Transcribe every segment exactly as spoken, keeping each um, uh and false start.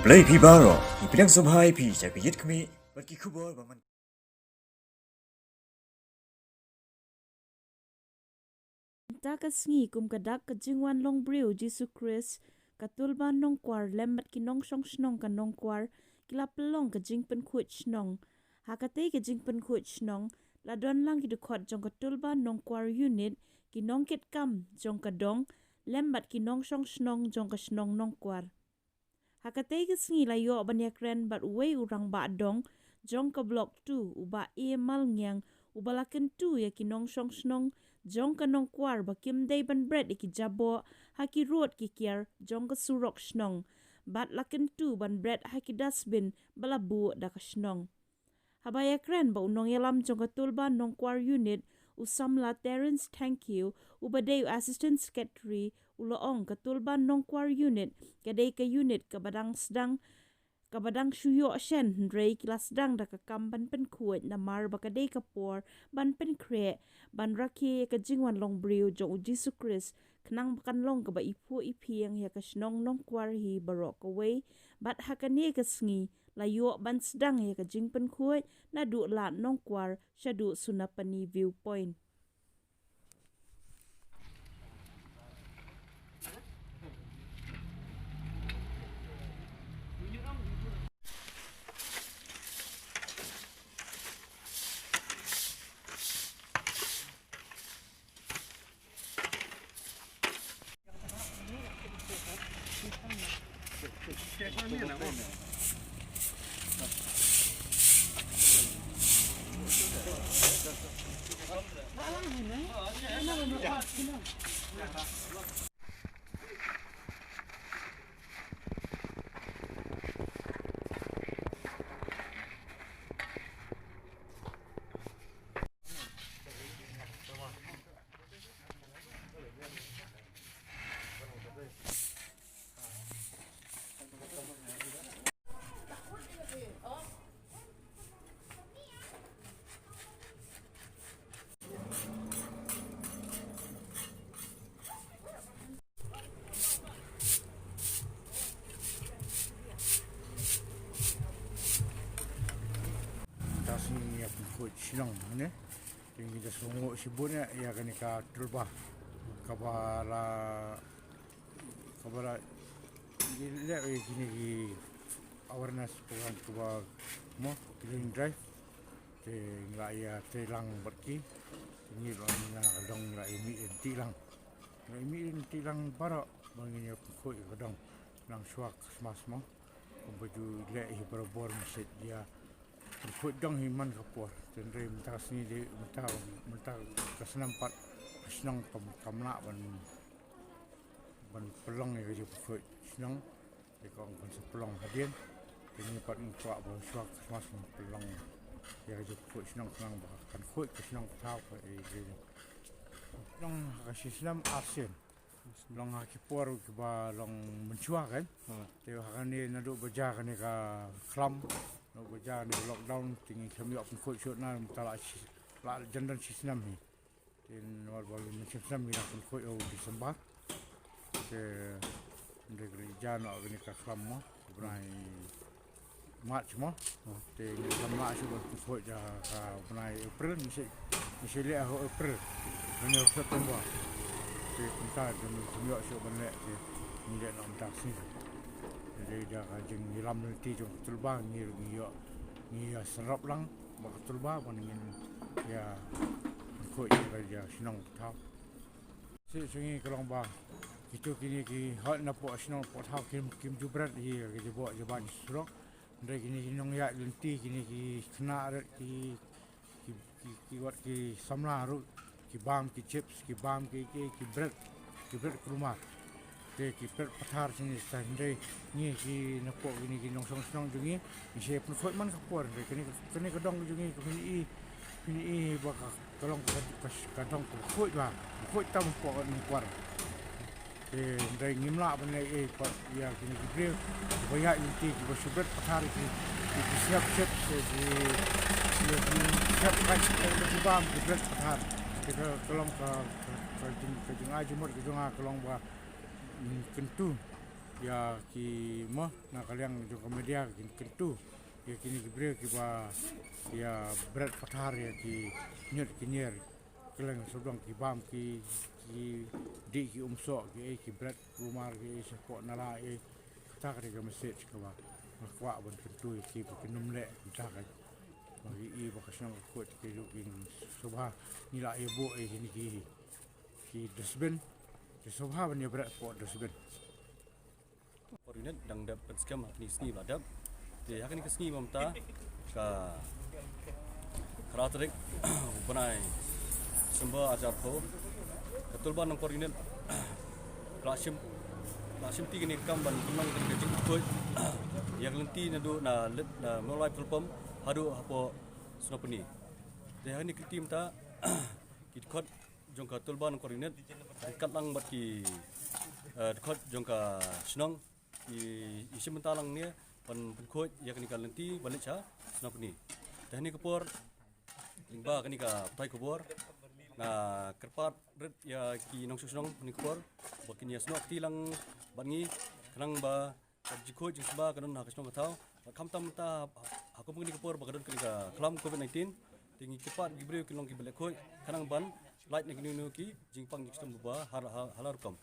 Khublei phi baroh, ngi pdiang sngewbha ïa phi sha ka Ïit Khmih bad ki khubor ba man. Mynta ka sngi kum ka dak ka jingwan long briew Jisu Khrist, ka Tulba Nongkwar lem bad ki nongshong shnong ka Nongkwar ki la pynlong ka jingpynkhuid shnong. Ha katei ka jingpynkhuid shnong la don lang ki dkhot jong ka Tulba Nongkwar Unit, ki nongkitkam jong ka dong lem bad ki nongshong shnong jong ka shnong Nongkwar. Ha katei ka sngi la ïoh ban ïakren bad uwei u rangbah dong jong ka Block two, u Bah A Malngiang, uba la kyntu ïa ki nongshong shnong jong ka Nongkwar ba kim dei ban bret ïa ki jaboh ha ki rud ki kiar jong ka surok shnong, bad la kyntu ban bret ha ki dustbin ba la buh da ka shnong. Haba ïakren bad u nongïalam jong ka Tulba Nongkwar Unit, u samla Terence Thangkhiew, uba dei u Assistant Secretary, u la ong ka Tulba Nongkwar Unit ka dei ka unit kaba dang sdang, kaba dang shu ïoh shen, hynrei ki la sdang da ka kam ban pynkhuid namar ba ka dei ka por ban pynkhreh, ban rakhe ïa ka jingwan long briew jong u Jisu Khrist, khnang ba kan long kaba iphuh iphieng ïa ka shnong Nongkwar hi baroh kawei. Bad ha kane ka sngi la ïoh ban sdang ïa ka jingpynkhuid naduh lad Nongkwar shaduh Sunapani View Point. Mynta ka sngi ngi ïa pynkhuid shnong ne. Te ngi da sngewnguh shibun ïa, ïa kane ka tulba kaba la, kaba la ngi leh ïa kine ki awareness program kaba mo clean drive. Te ngi la ïa trei lang bad ki, ngi la na ka dong ngi la ïa mih lynti lang. Ngi la ïa mih lynti lang baroh ba ngin ïa pynkhuid ïa ka dong nang shuwa Christmas mo. Kumba ju leh hi barabor, message ïa pynkhuid dong hi man ka por. Te hynrei mynta ka sngi de, mynta, mynta ka snem pat ka shnong kam, kam lah ban, ban pynlong ïa ka jingpynkhuid shnong. Te ka ong kan sa pynlong hadien. Te ngi pat ngi kwah ba shuwa Christmas ngi pynlong ïa ka jingpynkhuid shnong khnang ba kan khuid ka shnong ka thaw ka, eh, ka shnong ha ka shi snem arsien. Long ha ki por kiba long mynshuwa kan. Hmm. Te ha kane naduh ba jia kane ka khlam, naduh ba jia kane ka lockdown, te ngi khlem ïoh pynkhuid shuh na mynta la shi, la jan don shi snem hi. Te namar ba ngi mynshem snem ngi dang pynkhuid ha u December. Te hynrei ka la jia noh kane ka khlam mo, u bnai March mo. Te ngi khlem lah shuh ban pynkhuid ha ka bnai April, ngi sa, ngi sa leh ha u April, lane ha u September. Te kumta te ngi khlem ïoh shuh ban leh, te ngi leh noh mynta ka sngi. Te da ka jingïalam lynti jong ka tulba ngi ruh ngi ïoh, ngi ïa sngewrap lang bad ka tulba ban ngin ïa pynkhuid ïa ka shnong thaw. Shisha shisha ngi ka long ba kito kine ki hok na poh shnong poh thaw kim, kim ju bret hi ka jaboh jaban surok. Hynrei kine ki nongïaid lynti, kine ki khynnah rit, ki, ki, ki, ki wat ki samla ruh ki bam ki chips, ki bam ki, ki, ki bret, ki bret kulmar. Te ki bret pathar shisha, hynrei ngi ki na poh kine ki nongshong shnong jong ngi, ngi sa pynkhuid man ka por, hynrei kane, kane ka dong jong ngi ka phin i, phin i ba ka, ka long ka, ka, ka dong ka khuid ba, khuid tam poh ka Nongkwar. Te hynrei ngim lah ban leh ei pat ïa kine ki briew kiba ïaid lynti, kiba shu bret pathar, ki, ki, ki sngap chips, ki, ki, ki sngap kait, ki bam, ki bret pathar. Te ka, ka long ka, ka, ka jing, ka jingai jingmut ka jong nga ka long ba, mm, kyntu ïa ki mo na ka liang jong ka media ki kyntu ïa kine ki briew kiba ïa bret pathar ïa ki ñiut ki ñier. Kylleng sawdong ki bam ki, ki dih ki umsoh ki ei ki bret kulmar ki ei shapoh nala ei. Kata ka dei ka message kaba nga kwah ban kyntu ïa ki ba kin ym leh kita ka. Ba ki i ba ka shnong ka khuid ki ruh ki sngewbha ngi la ïa buh ei kine ki, ki dustbin. Ki sngewbha ban ïa bret hapoh dustbin. Por unit dang dep pynskhem ha kine ki sngi ba dep. Te ha kine ki sngi ba mynta ka khatphra tarik u bnai December arhajar arphew, ka Tulba Nongkor unit ka la shim, ka la shimti kane ka kam ban pynlong kane ka jingkhuid ïa ka lynti naduh na leit na Mawlai petrol pump haduh hapoh Snowpyni. Te ha kane ka lynti mynta ki dkhot jong ka Tulba Nongkor unit ryngkat lang bad ki, eh, dkhot jong ka shnong i, i shim bynta lang ne ban pynkhuid ïa kane ka lynti ban leit sha Snowpyni. Te ha kane ka por lyngba kane ka pathai khubor nga kyrpad rit ïa ki nongshong shnong ha kane ka por ba kin ïa snoh kti lang bad ngi khnang ba ka jingkhuid jingsba kan don ha ka shnong ka thaw. Bad khamtam mynta ha, ha kum kane ka por ba ka don kane ka khlam covid nineteen, te ngi kyrpad ki briew kin long kiba leh khuid khnang ban lait na kino kino ki jingpang jingshitom ba ha, ha, ha la rukom.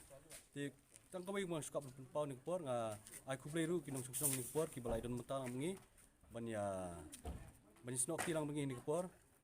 Te tang kumne ba nga sngewbha ban pynpaw ha kane ka por, nga ai khublei ruh ki nongshong shnong ha kane ka por kiba la ïadon bynta lang bad ngi ban ïa, ban ïa snoh kti lang bad ngi ha kane ka por.